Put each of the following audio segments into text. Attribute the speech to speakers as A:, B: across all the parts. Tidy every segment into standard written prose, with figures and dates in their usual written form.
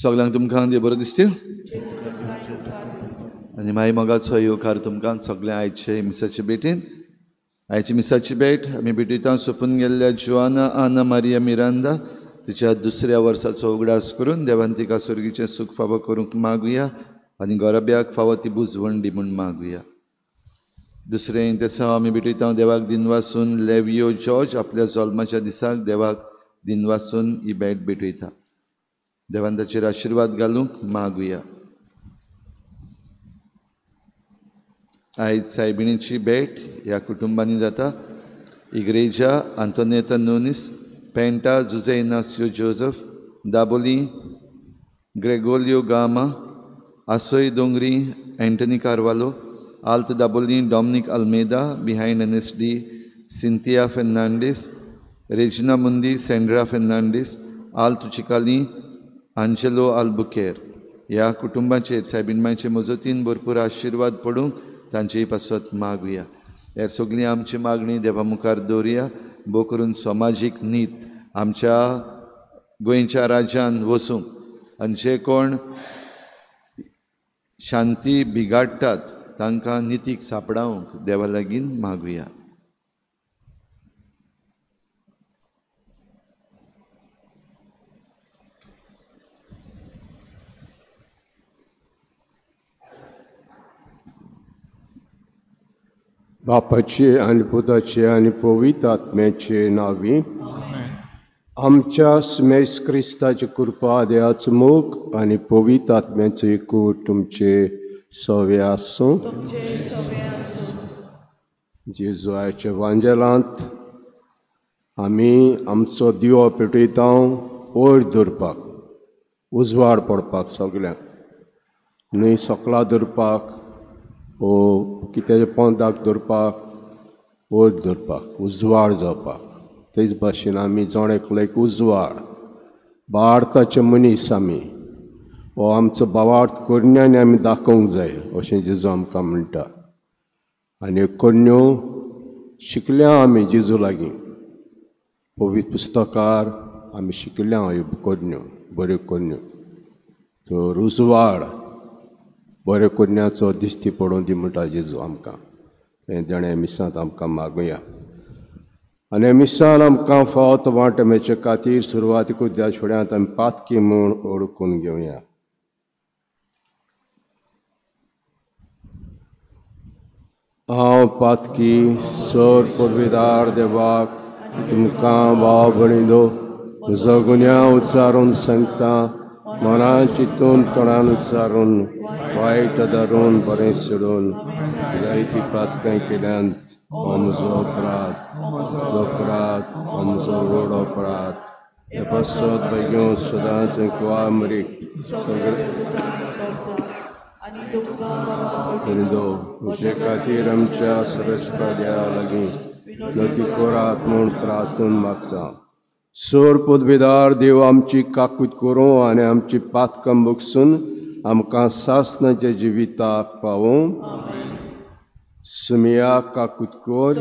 A: सगळ्यांक तुमकां देव बरो दिसता आनी मागीर मोगाचो येवकार तुमकां सगळ्या आयचे मिसाचे भेटीन. आयची मिसाची भेट आमी भेटयता सोंपून गेल्ल्या जुआना आना मारिया मिरांदा तिच्या दुसऱ्या वर्साचो उगडास करून देवान तिका सर्गीचें सूख फावो करूंक मागुया आनी गोरब्याक फावो ती बुजवण दी म्हूण मागुया. दुसरें तेसांव आमी भेटयता देवाक दिनवासून लेवियो जॉर्ज आपल्या जल्माच्या दिसाक देवाक दिनवासून ही भेट भेटयता. देवान ताचेर आशिर्वाद घालूंक मागुया. आयज सायबिणीची भेट ह्या कुटुंबांनी जाता. इग्रेजा Antoneta Nunes, Penta Jose Inacio Joseph, Dabolim Gregolio Gama, Asoi Dongri Antony Carvalho, Alt Dabolim Dominic Almeida, behind N S D Cynthia Fernandes, Regina Mundi Sandra Fernandes, Alt Chicalim Angelo Albuquerque. ह्या कुटुंबाचेर सायबीण मायचे मजतीन भरपूर आशिर्वाद पडूंक तांचेय पासत मागुया. हेर सगळीं आमची मागणी देवा मुखार दवरुया. भोव करून समाजीक नीत आमच्या गोंयच्या राज्यान वसूंक आनी जे कोण शांती बिगाडटात तांकां नितीक सांपडावंक देवा लागीं मागुया.
B: बापाचे आनी पुताचे आनी पवित्र आत्म्याचे नांवी आमच्या स्मेस क्रिस्ताचे कृपा देवाचो मोग आनी पवित्र आत्म्याचो एकूट तुमचे सवे आसूं. जेजुआच्या वांजेलांत आमी आमचो दिवो पेटयता वयर दवरपाक, उजवाड पडपाक सगळ्यांक, न्हय सकला दवरपाक ओ कित्याचे पोंदाक दवरपाक, वयर दवरपाक, उजवाड जावपाक. तेच भाशेन आमी जण एकलो एक उजवाड भारताचे मनीस आमी हो आमचो भावार्थ करण्यांनी आमी दाखोवंक जाय अशें जेजू आमकां म्हणटा. आनी करण्यो शिकल्या आमी जेजू लागीं, पवित्र पुस्तकार आमी शिकल्या ह्यो करण्यो, बऱ्यो करण्यो. तर उजवाड बऱ्या करण्याचो दिश्टी पडून दी म्हणटा जेजू आमकां. हें देणें मिसांत आमकां मागुया. आनी मिसान आमकां फावो तो वांटो मेळचे खातीर सुरवातीकूच ह्या फुड्यांत आमी पातकी म्हूण ओळखून घेवया. हांव पातकी सर पुर्विदार देवाक तुमकां भाव भणिदो म्हजो गुन्यांव उच्चारून सांगता, मनान चिंतून तोंडान उच्चारून वायट धरून बरें सोडून जायती पातकां केल्यान हो म्हजो अपराध, म्हजो अपराध, हो म्हजो व्हड अपराध. हे पासत बेगीन सदांच कुवामरीक सगळे म्हजे खातीर आमच्या सरस्पत्या लागीं नती कोरात म्हूण प्रार्थून मागता. सोर पदवीदार देव आमची काकूत करूं आनी आमची पातकां बगसून आमकां सासणाच्या जिविताक पावूं. सुमिया काकूत कोर,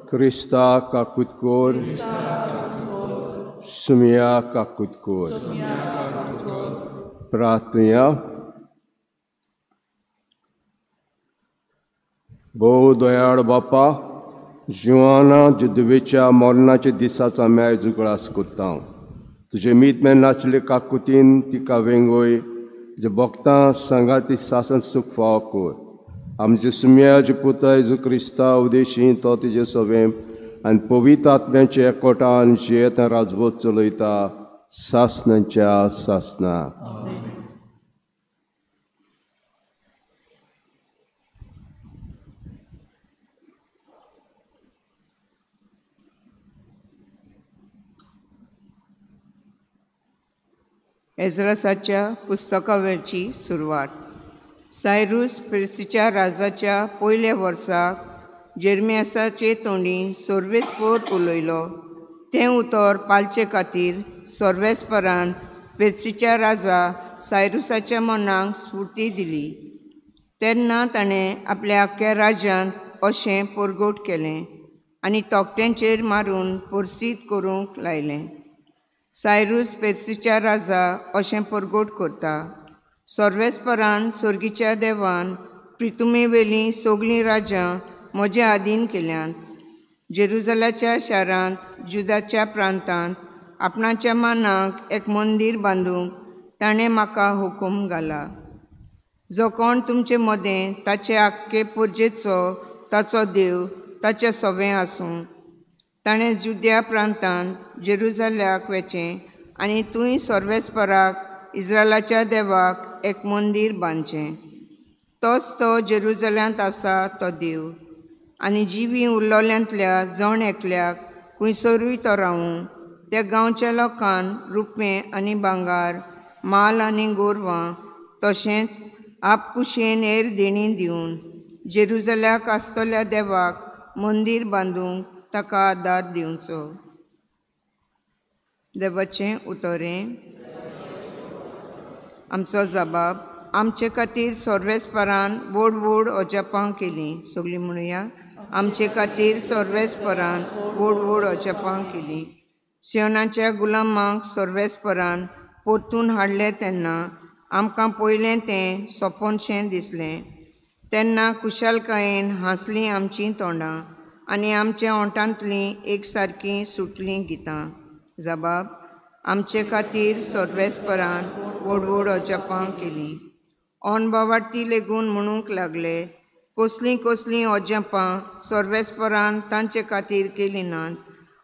B: क्रिस्ता काकूत कोर, सुमिया काकूत कोर. प्रार्थुया. भोव दयाळ बापा, जुआना जुदवेच्या मरणाच्या दिसाचो आमी आयज उगडास करता. तुजे मीत मेन नाचले काकुतीन तिका वेंगोय, जे भक्तां सांगाती सासन सूख फावो कर. आमचे सुम्याचे पुता जेजू क्रिस्ता उदेशी तो तिजे सवें आनी पवित्र आत्म्याचे एकवटान जियेत राजवट चलयता सासणाच्या सासना.
C: एज्रासाच्या पुस्तकावेळची सुरवात. सायरूस पेर्सीच्या राजाच्या पयल्या वर्साक जेर्मियासाचे तोंडी सोर्वेस्पोर उलयलो तें उतर पालचे खातीर सोर्वेस्परान पेर्सीच्या राजा सायरुसाच्या मनाक स्फूर्ती दिली. तेन्ना ताणें आपल्या आख्ख्या राज्यांत अशें परगट केलें आनी तोखट्यांचेर मारून परसीत करूंक लायलें. सायरूस पेर्सीच्या राजा अशें परगट करता. सर्वेस्परान सोर्गीच्या देवान प्रितुमेवेलीं सगळीं राज्यां म्हज्या आदीन केल्यांत. जेरुजलाच्या शारांत जुदाच्या प्रांतांत आपणाच्या मानाक एक मंदीर बांदूंक ताणें म्हाका हुकूम घाला. जो कोण तुमचे मदें ताचे आख्खे पुर्जेचो ताचो देव ताचे सोवें आसूं. ताणें जुद्या प्रांतांत जेरुजल्याक वेचें आनी तूंय सर्वेस्पराक इस्रायलाच्या देवाक एक मंदीर बांदचें. तोच तो जेरुजल्यांत आसा तो देव. आनी जिवी उरलोल्यांतल्या जण एकल्याक खुंयसरूय तो रावूं त्या गांवच्या लोकान रुपें आनी भांगार, माल आनी गोरवां तशेंच आपकुशेन हेर देणी दिवन जेरुजल्याक आसतल्या देवाक मंदीर बांदूंक ताका आदार दिवचो. देवाचें उतरें. आमचो जबाब. आमचे खातीर सर्वेस्परान व्हड व्हड अजापां केलीं. सगळीं म्हणुया, आमचे खातीर सर्वेस्परान व्हड व्हड अजापां केलीं. सियोनाच्या गुलामांक सर्वेस्परान परतून हाडलें तेन्ना आमकां पयलें तें सपनशें दिसलें. तेन्ना कुशालकायेन हांसलीं आमचीं तोंडां आनी आमच्या ओंठांतलीं एक सारकीं सुटलीं गितां. जबाब. आमचे खातीर सर्वेस्परान व्हड व्हड अजापां केलीं. अनभावार्थी लेगून म्हणूंक लागले, कसलीं कसलीं अजापां सर्वेस्परान तांचे खातीर केलीं नात.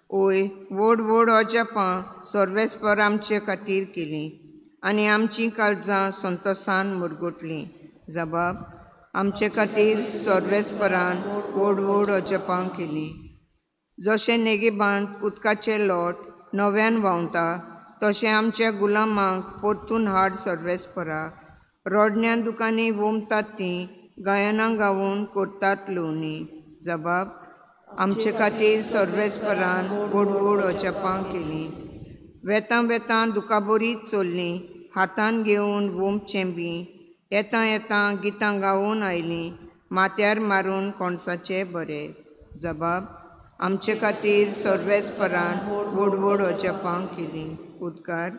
C: ओय, व्हड व्हड अजापां सर्वेस्पर आमचे खातीर केलीं आनी आमचीं काळजां संतोसान मुरगुटलीं. जबाब. आमचे खातीर सर्वेस्परान व्हड व्हड अजापां केलीं. जशें नेगेबांत उदकाचे लोट नव्यान व्हांवता तशें आमच्या गुलामांक परतून हाड सर्वेस्परा. रोडण्या दुकांनी वोमतात तीं गायनां गावून करतात लोवणी. जबाब. आमचे खातीर सर्वेस्परान व्हड व्हड अजापां केलीं. वेतां वेतां दुकाबोरीत चल्लीं, हातान घेवन वोमचें बी. येतां येतां गितां गावून आयलीं, माथ्यार मारून कोणसाचे बरे. जबाब. आमचे खातीर सर्वेस्परान व्हड व्हड अजापां केलीं. उदकार.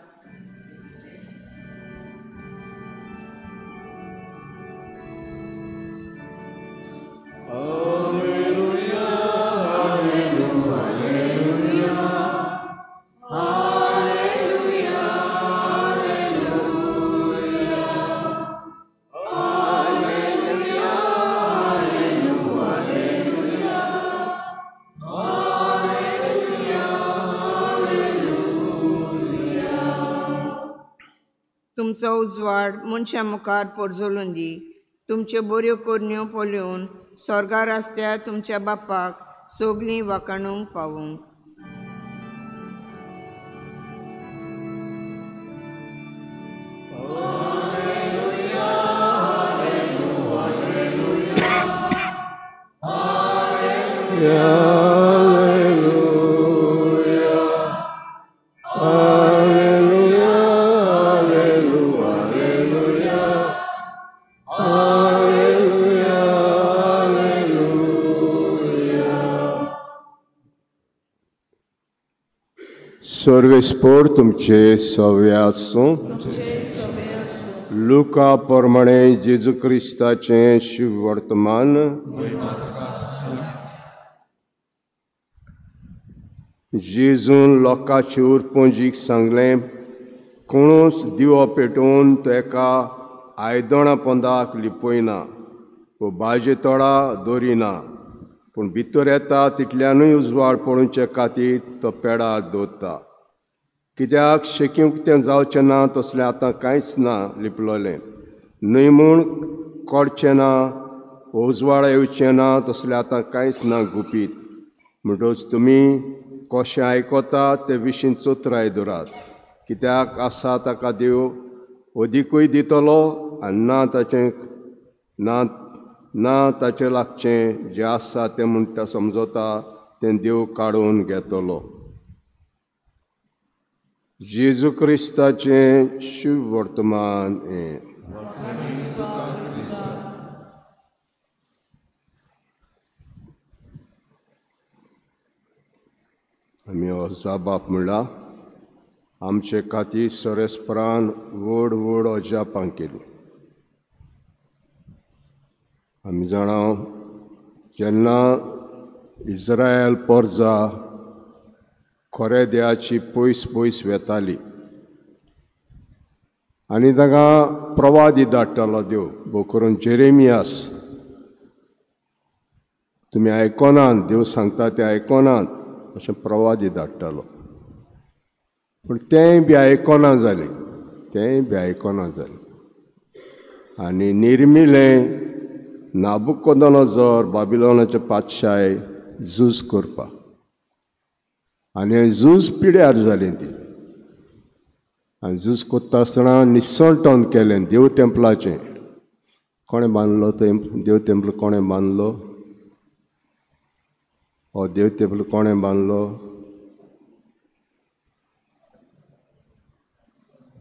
C: तुमचो उजवाड मनशां मुखार परजळून दी. तुमच्यो बऱ्यो करण्यो पळोवन स्वर्गार आसत्या तुमच्या बापाक सगळीं वाखाणूंक पावूंक.
B: सर्वेस्पोर तुमचे सवे आसूं. लुका प्रमाणे जेजू क्रिस्ताचें शुभवर्तमान. जेजून लोकांचे उरपुंजीक सांगलें, कोणूच दिवो पेटोवन तो एका आयदणा पोंदाक लिपयना वो बाजे तोडा दवरिना, पूण भितर येता तितल्यानूय उजवाड पळोवचे खातीर तो पेडार दवरता. कित्याक शेकीं उक्तें जावचें ना तसलें आतां कांयच ना लिपलोलें, न्हय म्हूण कळचें ना उजवाडा येवचें ना तसलें आतां कांयच ना गुपीत. म्हणटकच तुमी कशें आयकता ते विशीं चतुराय दवरात, कित्याक आसा ताका देव अदिकूय दितलो आनी ना ताचें ना ना ताचें लागचें जें आसा तें म्हणटा समजता तें देव काडून घेतलो. जेजू क्रिस्ताचें शुभवर्तमान हें. आमी हो जाबाप म्हणला. आमचे खातीर सोरेस्परान व्हड व्हड अजापां केली. आमी जाणा जेन्ना इस्रायल परजा खरे देवाची पयस पयस वेताली आनी तांकां प्रवादी धाडटालो देव, भोव करून जेरेमियास. तुमी आयकनात, देव सांगता तें आयकनात अशें प्रवादी धाडटालो. पूण तेंय बी आयकना जालें, तेंय बी आयकना जालें. आनी निर्मिलें नाबुकोदोनोजोर बाबिलोनाचे पातशाय झूज करपाक. आनी झूज पिड्यार जालें ती. आनी झूज कोत्ता आसतना निसणटन केलें देव तेंपलाचें. कोणें बांदलो तें देव तेंपल? कोणें बांदलो हो देव तेंपल? कोणें बांदलो?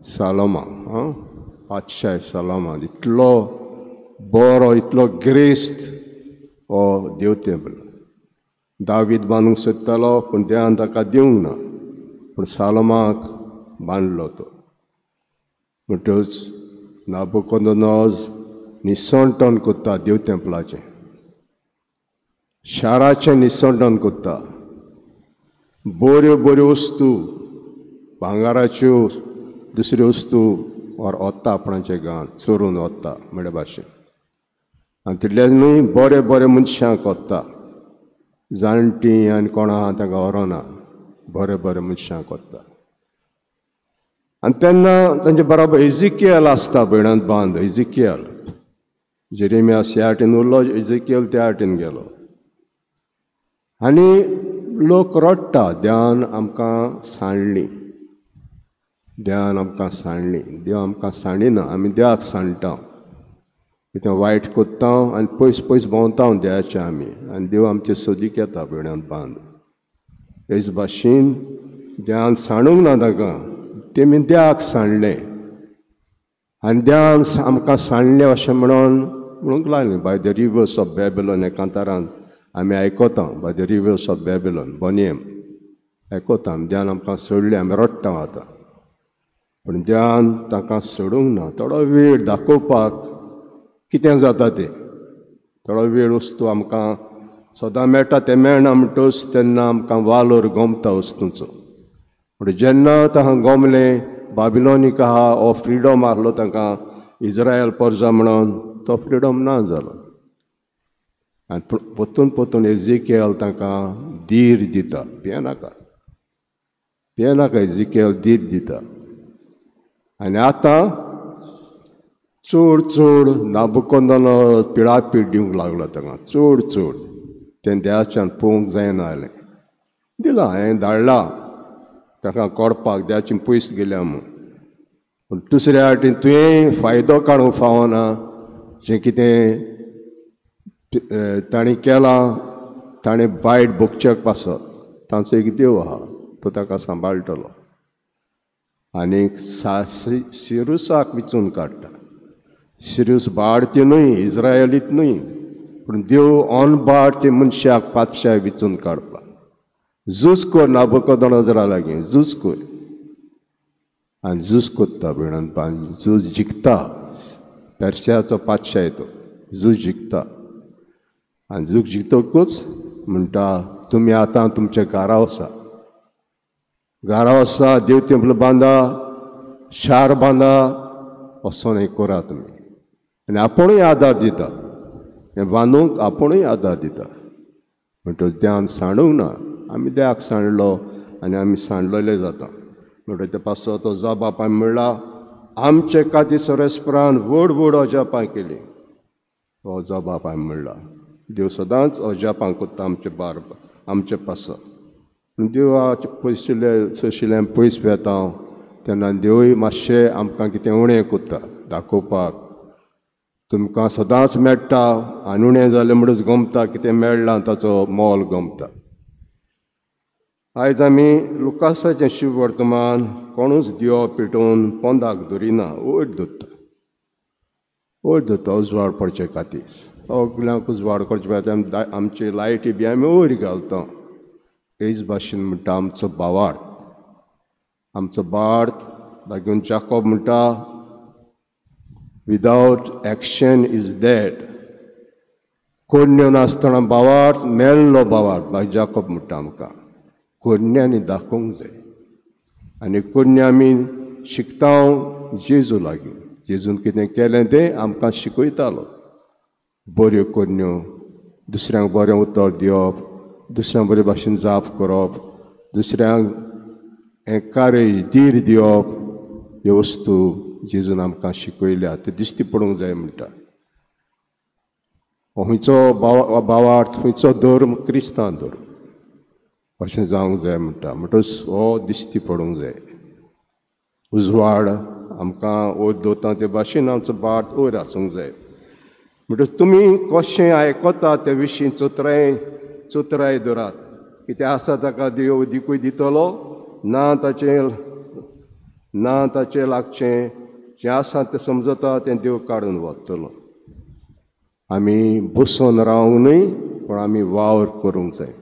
B: सालोमा, आं, पातशाय सालोमा. इतलो बरो, इतलो ग्रेस्त हो देव तेंपल. दावीद बांदूंक सोदतालो पूण देवान ताका दिवंक ना, पूण सालोमाक बांदलो तो. म्हणटच नाबुकोदोनोज निसणटन कोत्ता देव तेंपलाचें, शाराचें निसणटन कोत्ता. बऱ्यो बऱ्यो वस्तू, भांगाराच्यो दुसऱ्यो वस्तू वर वता आपणाचे गांव चोरून वता म्हळ्या भाशेन. आनी तितलेंच न्हय, बरे बरे मनशांक वता, जाणटीं आनी कोणा आहा तांकां व्हरोना, बरे बरे मनशांक वता. आनी तेन्ना तांचे बराबर एजिकियल आसता भयणांत बांद. एजिकियल जेरेमियास ह्या वाटेन उरलो, एजिकियल त्या वाटेन गेलो. आनी लोक रडटा, देवान आमकां सांडली, देवान आमकां सांडली. देव आमकां सांडिना, आमी देवाक सांडटा. कितें वायट कोत्ता आनी पयस पयस भोंवता देवाचे आमी, आनी देव आमचे सोदीक येता भयणांत बांद. तेच भाशेन देवान सांडूंक ना तांकां, तेमी देवाक सांडलें. आनी देवान आमकां सांडलें अशें म्हणून म्हणूंक लागलें. By the rivers of Babylon हे कांतारान आमी आयकता, by the rivers of Babylon बोनियम आयकता आमी. देवान आमकां सोडलें, आमी रडटा आतां. पूण देवान तांकां सोडूंक ना. थोडो वेळ दाखोवपाक कितें जाता तें, थोडो वेळ वस्तू आमकां सदां मेळटा तें मेळना म्हणटच तेन्ना आमकां वालोर गमता वस्तूंचो. पूण जेन्ना तांकां गमलें बाबिलोनीक आहा हो फ्रिडम आहलो तांकां इस्रायल परजा म्हणून, तो फ्रिडम ना जालो. आनी परतून परतून एजिकियल तांकां धीर दिता, भियेनाका भियेनाका, एजिकियल धीर दिता. आनी आतां चड चड नाबुकोदोनोजोर पिळापीळ दिवंक लागलो तांकां, चड चड. तें देवाच्यान पळोवंक जायना जालें. दिलां हांवें धाडलां ताका कोडपाक, देवाची पयस गेल्या म्हूण. पूण दुसऱ्या वाटेन तुवें फायदो काडूंक फावना. जें कितें ताणें केलां ताणें वायट भोगच्याक पासत तांचो एक देव आहा, तो ताका सांबाळटलो. आनी सिरुसाक विचून काडटा. सिरूस भारतीय न्हय, इस्रायलीत न्हय, पूण देव अनभारतीय मनशाक पातशाय विचून काडपाक. झूज कर नाबुकोदोनोजरा लागीं, झूज कर. आनी झूज कोत्ता भयणान, झूज जिखता. पेर्सियाचो पातशाय तो झूज जिखता. आनी झूज जिखतकूच म्हणटा तुमी आतां तुमच्या घरा वसा, घरा वसा, देव तेंपल बांदा, शार बांदा, वचोन हें करा तुमी. आनी आपुणूय आदार दिता, हें बांदूंक आपुणूय आदार दिता. म्हणटच देवान सांडूंक ना, आमी देवाक सांडलो आनी आमी सांडलेले जाता. म्हणटच ते पासो तो जबाब आमी म्हणला, आमचे खातीर सोरेस्परान व्हड व्हड अजापां केली. हो जबाब आमी म्हणला. देव सदांच अजापां कोत्ता आमचे बार आमचे पासत. देवाचे पयसुल्ले सोशिल्ले पयस वेता तेन्ना देवूय मातशें आमकां कितें उणें कोत्ता दाखोवपाक. तुमकां सदांच मेळटा आनी उणें जालें म्हणूच गमता, कितें मेळ्ळां ताचो मोल गमता. आयज आमी लुकासाचें शिववर्तमान कोणूच दिवो पेटोवन पोंदाक धरिना, वयर धरता, वयर धरता उजवाड पडचे खातीर. सगल्यांक उजवाड करचे खातीर आमची लायटी बी आमी वयर घालता. हेच भाशेन म्हणटा आमचो भावार्थ, आमचो बार्थ लागून जाकोब म्हणटा, विदावट एक्शन is dead. कोरण्यो नासतना बावार्थ मेल्लो बावार्थ बाय जाकोब म्हणटा आमकां कोरण्यांनी दाखोवंक जाय. आनी कोरण्या आमी शिकता जेजू लागीं. जेजून कितें केलें तें आमकां शिकयतालो. बऱ्यो कोरण्यो, दुसऱ्यांक बरें उतर दिवप, दुसऱ्यांक बरे भाशेन जाप करप, दुसऱ्यांक एकारेज धीर दिवप, ह्यो वस्तू जेजून आमकां शिकयल्या ते दिश्टी पडूंक जाय म्हणटा. खंयचो भावार्थ, खंयचो धर्म, क्रिस्तांव धर्म अशें जावंक जाय म्हणटा. म्हणटच हो दिश्टी पडूंक जाय. उजवाड आमकां वयर दवरता ते भाशेन आमचो बाट वयर आसूंक जाय. म्हणटच तुमी कशें आयकता ते विशीं चतुराय दवरात. कितें आसा ताका देव दिकूय दितलो, ना ताचें लागचें जें आसा तें समजता तें देव काडून वतलो. आमी बसून रावंक न्हय, पूण आमी वावर करूंक जाय.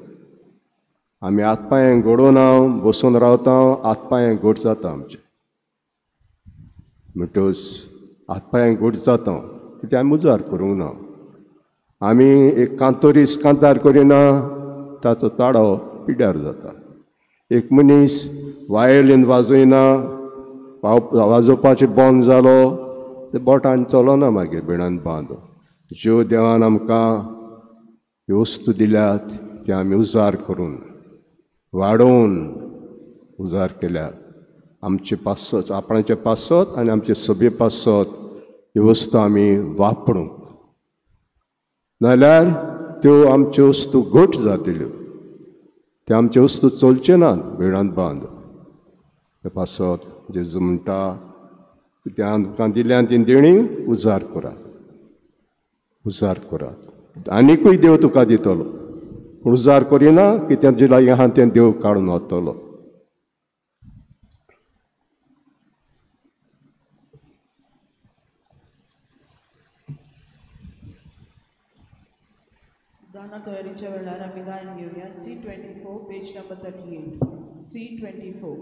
B: आमी हात पांय घडोवना बसून रावता, हात पांय घट जाता आमचें. म्हणटच हात पांय घट जाता कित्याक आमी उजार करूंक ना. आमी एक कांतोरीस कांतार करिना, ताचो ताडो पिड्यार जाता. एक मनीस वायलीन वाजयना, वाजोवपाचें बंद जालो ते बोटान चलना मागीर बिणान बांद. ज्यो देवान आमकां ह्यो वस्तू दिल्यात त्यो आमी उजार करून वाडोवन उजार केल्यात. आमचे पासत, आपणाचे पासत आनी आमचे सभे पासत ह्यो वस्तू आमी वापरूंक, नाल्यार त्यो आमच्यो वस्तू घट जातल्यो, त्यो आमच्यो वस्तू चलच्यो नात बिणान बांद. ते पासत जेजू म्हणटा त्या आमकां दिल्या ती देणी उजार करात, उजार करात. आनिकूय देव तुका दितलो, पूण उजार करिना कित्याक जे लागीं आहा तें देव काडून वतलो.
D: दाना तयारीच्या वेळार आमी गायन घेवया. C24 page number 38. C24.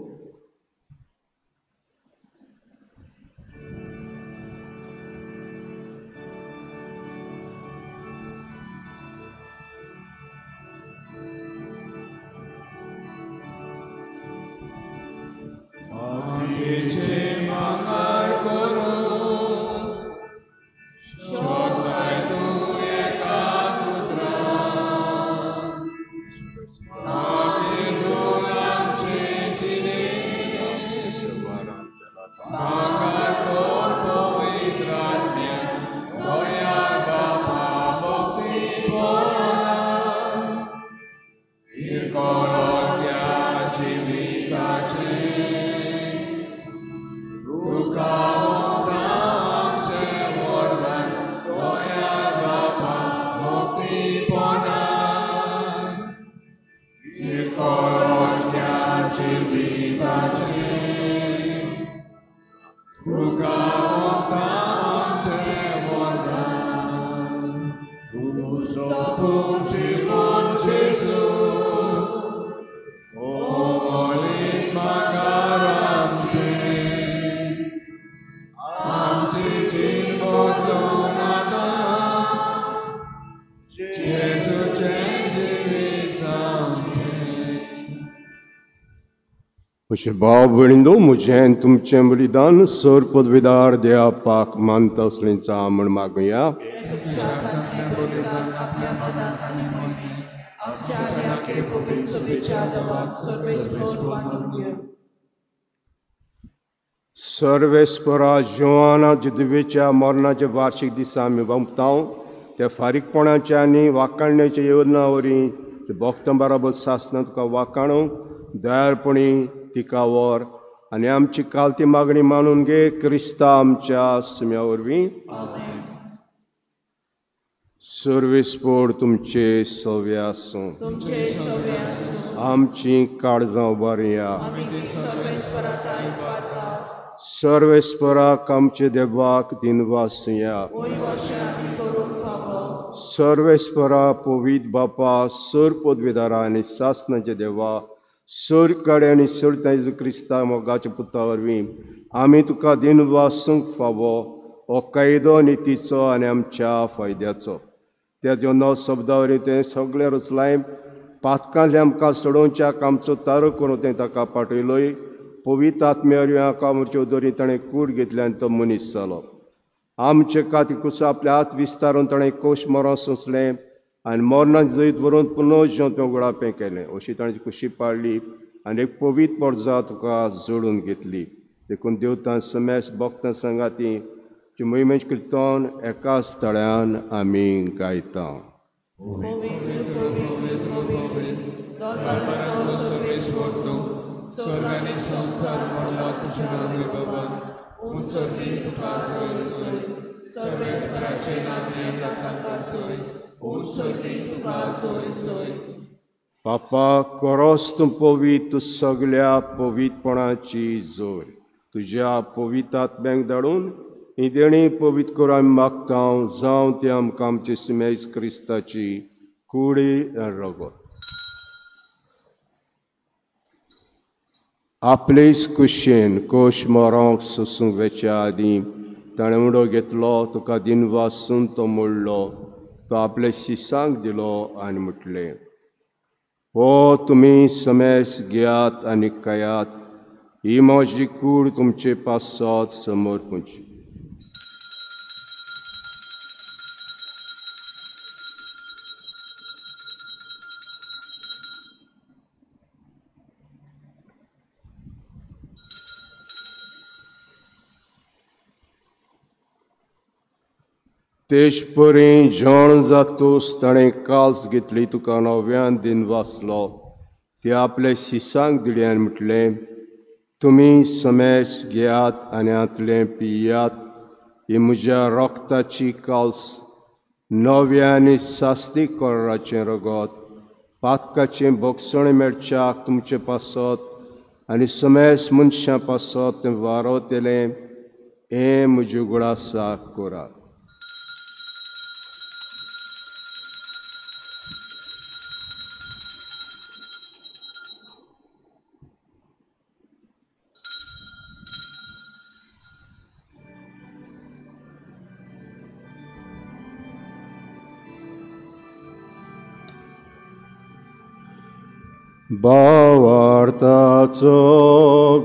B: अशें भाव भयणींनो, म्हजें तुमचें बलिदान सर पदवीदार देवापाक मानता असलेंचा म्हण मागुया. सर्वेस्परा जिवाना जिदवेच्या मरणाच्या वार्षिक दिसा आमी वमता त्या फारीकपणाच्या आनी वाकाणण्याच्या येवजना वरी भक्तां बराबर सासना तुका वाकाणूंक दयाळपणी तिका व्हर आनी आमची कालती मागणी मानून घे क्रिस्ता आमच्या सुम्या वरवीं. सर्वेस्पोर तुमचे सवे आसूं. आमची काळजां उबारया. सर्वेस्पराक आमचे देवाक दिनवासुया. सर्वेस्परा पवित्र बापा, सर पदवीदारा आनी सासनाचे देवा, सर कडे आनी सर जेजू क्रिस्ता मोगाच्या पुता वरवीं आमी तुका दिनवासूंक फावो हो कायदो नितीचो आनी आमच्या फायद्याचो. त्या देवना शब्दा वरवीं तें सगळें रचलाय. पातकांतलें आमकां सोडोवच्याक आमचो तारो करून तें ताका पाठयलोय. पवित्र आत्म्या वरवीं आका मोरच्यो दरी ताणें कूड घेतली आनी तो मनीस जालो. आमचे खातीर कुसा आपले हात विस्तारून ताणें कोश मरण सोंसलें आनी मरणाक जैत व्हरून पुनः जिवन उगडापें केलें. अशी ताणें कुशी पाडली आनी एक पवित्र परजा तुका जोडून घेतली. देखून देवतां समेस भक्तां सांगाती मोहिमेचें किर्तन एकाच तळ्यान आमी गायता. पापा कोरोस तूं पवित्र सगल्या पवित्रपणाची जोर. तुज्या पवित्र आत्म्याक धाडून ही देणी पवित्र करून आमी मागता जावं ती आमकां आमची सिमेज क्रिस्ताची कुडी आनी रगत. आपलेच कुशेन कोश मरोंक सोसूंक वेच्या आदीं ताणें उडो घेतलो, तुका दिनवासून तो मोडलो, तो आपले शिसांक दिलो आनी म्हटलें, हो तुमी समेस घेयात आनी खायात, ही म्हजी कूड तुमचे पासत समर्पणची. तेजपरी जेवण जातूस ताणें काल्स घेतली, तुका नव्यान दिन वाचलो, ते आपले शिसांक दिली आनी म्हटलें, तुमी समेस घेयात आनी हांतलें पियात, ही म्हज्या रक्ताची काल्स, नव्या आनी सास्ती कोराचें रगत, पातकाचें भोगसण मेळच्याक तुमचे पासत आनी समेस मनशां पासत तें वारवतलें, हें म्हज्या उगडासाक करात. भावार्थाचो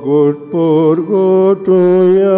B: गुटपूर गोटुया.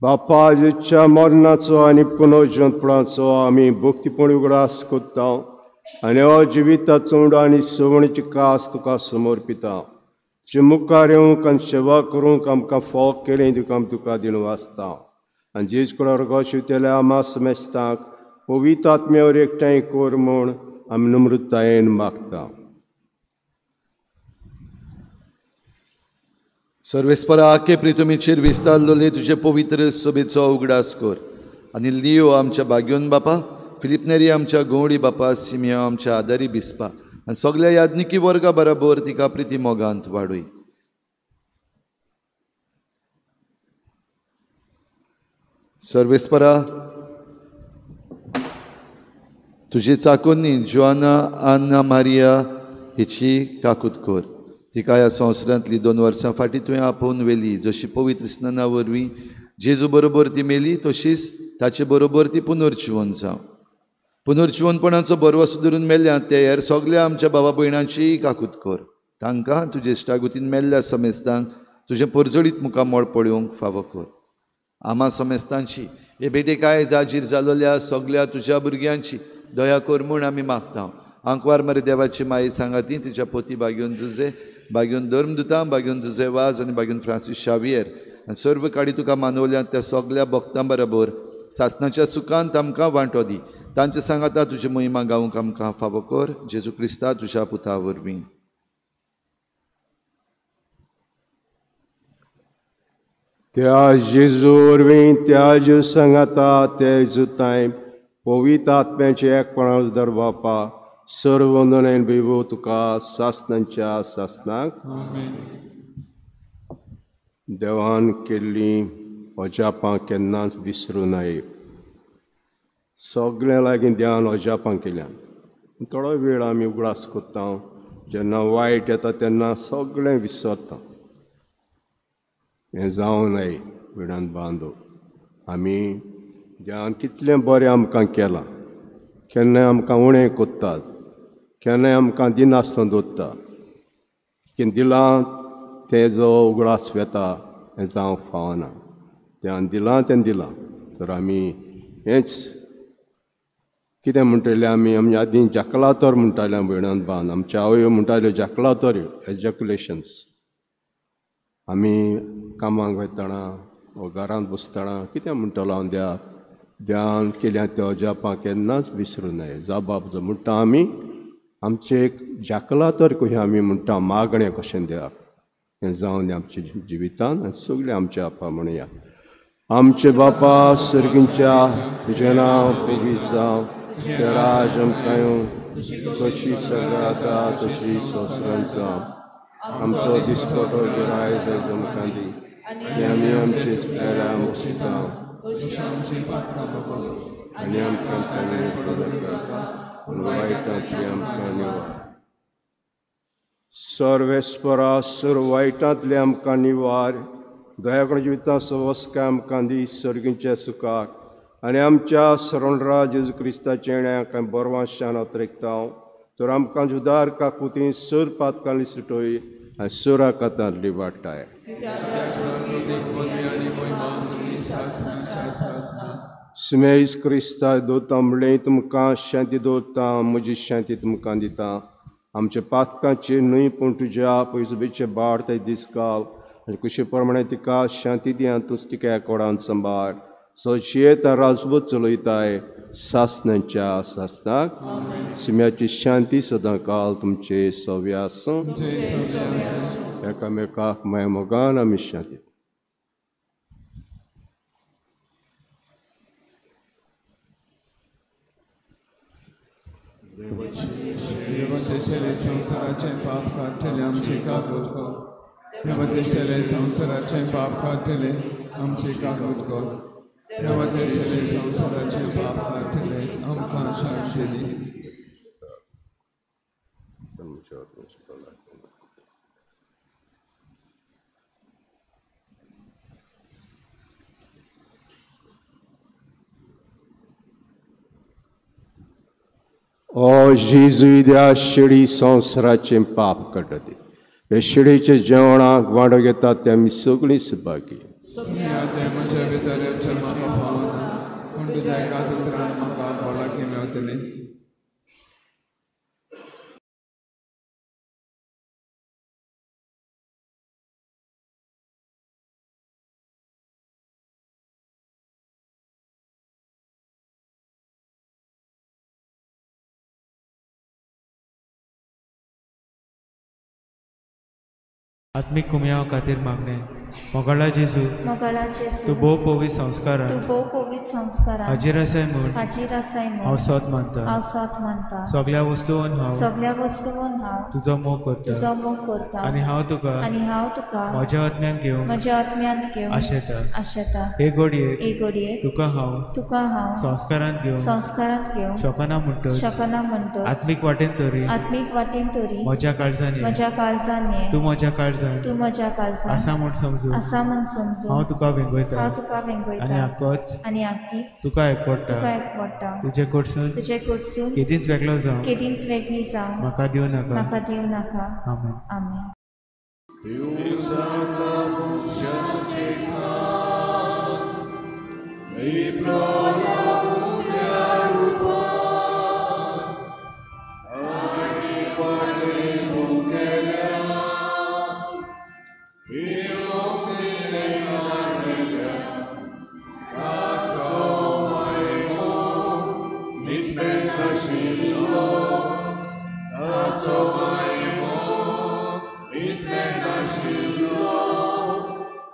B: बापाच्या मरणाचो आनी पुनर्जनपणाचो आमी भक्तीपणी उगडास करता आनी हो जिविताचो उंडो आनी सवणीची कास तुका समर्पिता. तुजे मुखार येवंक आनी सेवा करूंक आमकां फोग केलें तुका आमी तुका दिवन वाचता. आनी जेज कडे शिवतल्या आमा समेस्तांक पवित्र आत्म्यावर एकठांय कर म्हूण आमी नम्रतायेन मागता.
A: सर्वेस्परा आखे प्रितुमीचेर विस्तारलोले तुजे पवित्र सभेचो उगडास कर आनी लियो आमच्या भाग्योन बापा, फिलिप नेरी आमच्या गवळी बापा, सिमियो आमच्या आदारी बिस्पा आनी सगल्या याज्ञिकी वर्गा बराबर तिका प्रिती मोगांत वाडय. सर्वेस्परा तुजे चाकोन्नी जुआना आन्ना मारिया हिची काकूत कर. तिका ह्या संवसारांतली 2 वर्सां फाटीं तुवें आपोवन व्हेली. जशी पवित्र स्नाना वरवीं जेजू बरोबर ती मेली तशीच ताचे बरोबर ती पुनर्जिवन जावं. पुनर्जिवनपणाचो भरवंसो धरून मेल्ल्या ते हेर सगल्या आमच्या भावा भयणांचीय काकूत कर. तांकां तुजे इश्टागतीन मेल्ल्या समेस्तांक तुजें परजळीत मुखामळ पळोवंक फावो कर. आमा समेस्तांची हे भेटेक आयज हाजीर जालोल्या सगल्या तुज्या भुरग्यांची दया कर म्हूण आमी मागता. आंकवार मरे देवाची माई सांगाती तिच्या पोती बागेवन जुजे, बागेवन धर्मदुतां, बागेवन जुजे वाज आनी बागेवन फ्रांसीस शावियर आनी सर्व काडी तुका मानवल्या त्या सगल्या भक्तां बरोबर सासणाच्या सुखांत आमकां वांटो दी. तांचे सांगाता तुजी महिमा गावंक आमकां फावो कर. जेजू क्रिस्ता तुज्या पुता वरवीं.
B: त्या जेजू वरवीं त्या जेजू सांगाता त्या जेजू पवित्र आत्म्याचे एकपणा दर बापा सर्व वंदनेन बिवो तुका सासनांच्या सासनाक. देवान केल्लीं अजापां केन्नाच विसरूं नये. सगळ्यां लागीं देवान अजापां केल्यान. थोडो वेळ आमी उगडास करता, जेन्ना वायट येता तेन्ना सगळें विसरता. हें जावं नये वेळान बांदो. आमी देवान कितलें बरें आमकां केलां, केन्नाय आमकां उणें करतात, केन्नाय आमकां दिनासतना दवरता, कितें दिलां तें जो उगडास वेता हें जावंक फावना. देवान दिलां तें दिलां. तर आमी हेंच कितें म्हणटलें, आमी आमच्या आदीं जाकलातोर म्हणटाले भयणान बांद, आमच्या आवयो म्हणटाल्यो जाकलातोर, एजॅक्युलेशन्स. आमी कामाक वतना वो घरांत बसतना कितें म्हणटलो हांव देवाक, देवान केल्या त्या अजापां केन्नाच विसरूं नये. जाबाब जो म्हणटा आमी आमचें एक जाकलातोर कशें आमी म्हणटा, मागणें कशें देवाक, हें जावन आमच्या जिवितान आनी सगळें आमच्या आपा म्हणया. आमचे बापा सर्गींच्या, तुजें नांव पवित्र जावं, तुजें राज आमकां येवं, कशी सगळ्या तशी संवसारांत जावं. आमचो दिसपटो आयज आमकां दी, आनी आमी आमचे चुकल्यार मोक्षिता आनी आमकां ताणें पडूं पूण वायटांतली आमकां निवार. सर्वेस्परा सर्व वायटांतले आमकां निवार, दयाकण जिविता सवस्काय आमकां दी सर्गींच्या सुखाक आनी आमच्या सरणराज जेजू क्रिस्ताच्या येण्याक आमी बरवांशान अत्रेकता. तर आमकां जुदार काकुती सर पातकांनी सुटोय आनी सुरा कातांतली वाटाय. सुमेज क्रिस्ता दवरता म्हणलें तुमकां शांती दवरता, म्हजी शांती तुमकां दिता. आमच्या पातकांचेर न्हय पूण तुज्या पयसुबेचे बाड ते दिसकाल आनी कुशी प्रमाणे तिका शांती दी आनी तूंच तिका एकोडान सांबाळ. सचियेत राजबूत चलयताय सासनांच्या सासनाक. सिम्याची शांती सदां काल तुमचे सव्य आसूं. एकामेकाक माया मोगान आमी शांती.
E: देवाचे संवसाराचें पाप काडटले आमचे काकूट कर. देवाचे संवसाराचें पाप काडटले आमचे काकूट कर. देवाचे संवसाराचें पाप काडटले आमकां शांती दी.
B: ओ जेजू त्या शिडी संवसाराचें पाप काडटा, हे शिडीचे जेवणाक वांटो घेतात ते आमी सगळीं सुभागी.
E: म्हज्या भितर म्हाका फावना, पूण तुज्या एका उतरान म्हाका भलायकी मेळटली.
F: आत्मीक कुमयाव खातीर मागणें. मोगाळा जेजू, तूं भोव पवित्र संस्कारान हाजीर आसाय म्हूण हांव सत मानता. सगळ्या वस्तून हांव तुजो मोग करता आनी हांव तुका म्हज्या आत्म्यान घेवन आशेता. हे घडयेक तुका हांव संस्कारांत घेवंक शकना म्हणटच आत्मीक वाटेन तरी म्हज्या काळजान ये, तूं म्हज्या काळजान आसा म्हूण समजू हांव तुका वेंगयता आनी आकीच तुका एकवटा. तुजे कडसून केदींच वेगळो जावं म्हाका दिवं नाका. आमेन. आमेन.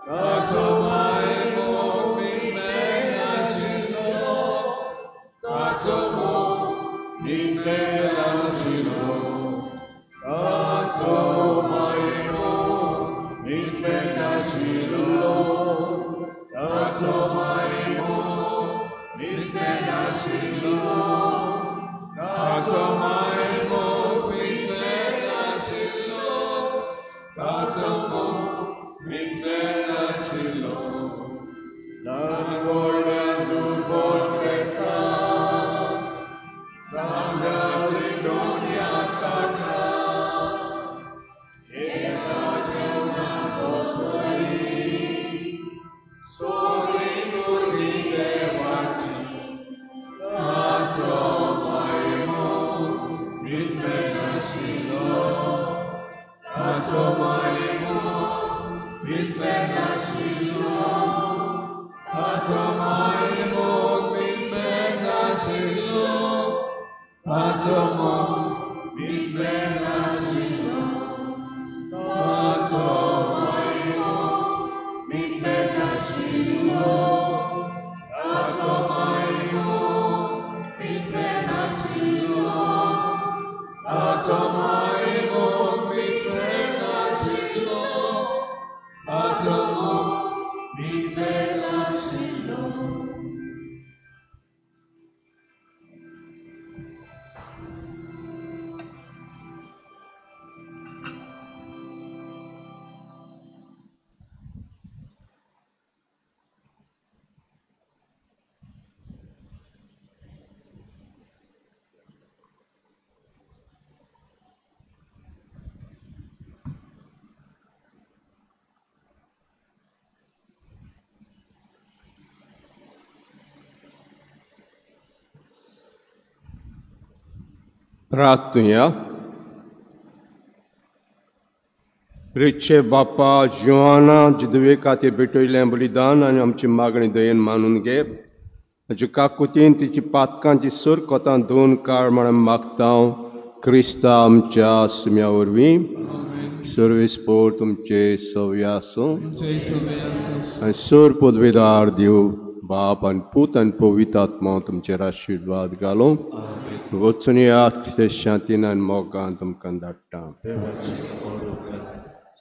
E: That's all my ताचो मायमो मिटमेनाशिल्लो ताचो मायमो मिटमेनाशिल्लो ताचो मोग मिटमेनाशिल्लो ल्हान व्हडल्या दुर्बळ क्रिस्तांव सांगात दोनया चाका
B: प्रार्थुया. प्रेचे बापा जुआना जिदवे खातीर भेटयलें बलिदान आनी आमची मागणी दयेन मानून घे. ताचे काकुतीन तिची पातकांची सर कोतां दोन काळ म्हणून मागता क्रिस्ता आमच्या सुम्या वरवीं. सर्वेस्पोर तुमचे सव्य आसूं आनी सर पदवेदार देव बाप आनी पूत आनी पवित्र आत्मा तुमचेर आशिर्वाद घालूं. वचून यात क्रिस्ताच्या शांतीन आनी मोगान तुमकां धाडटा.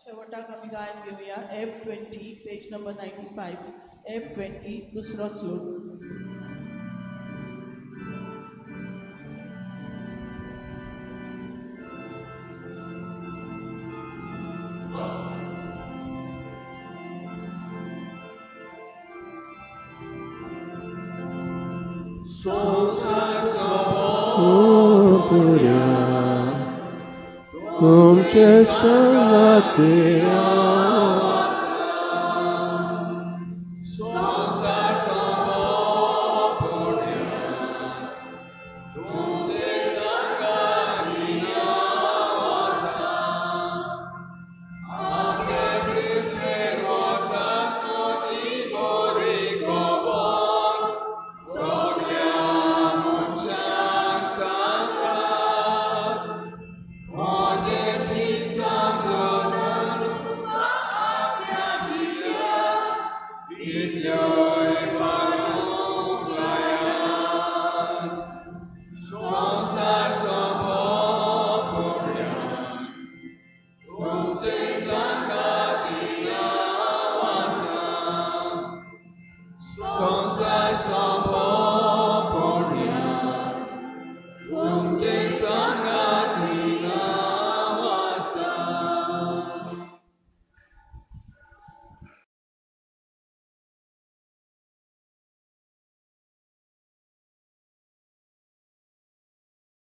D: शेवटाक आमी गायन घेवया F20 page number 95 F20 दुसरो श्लोक.
B: तुमचे संगाते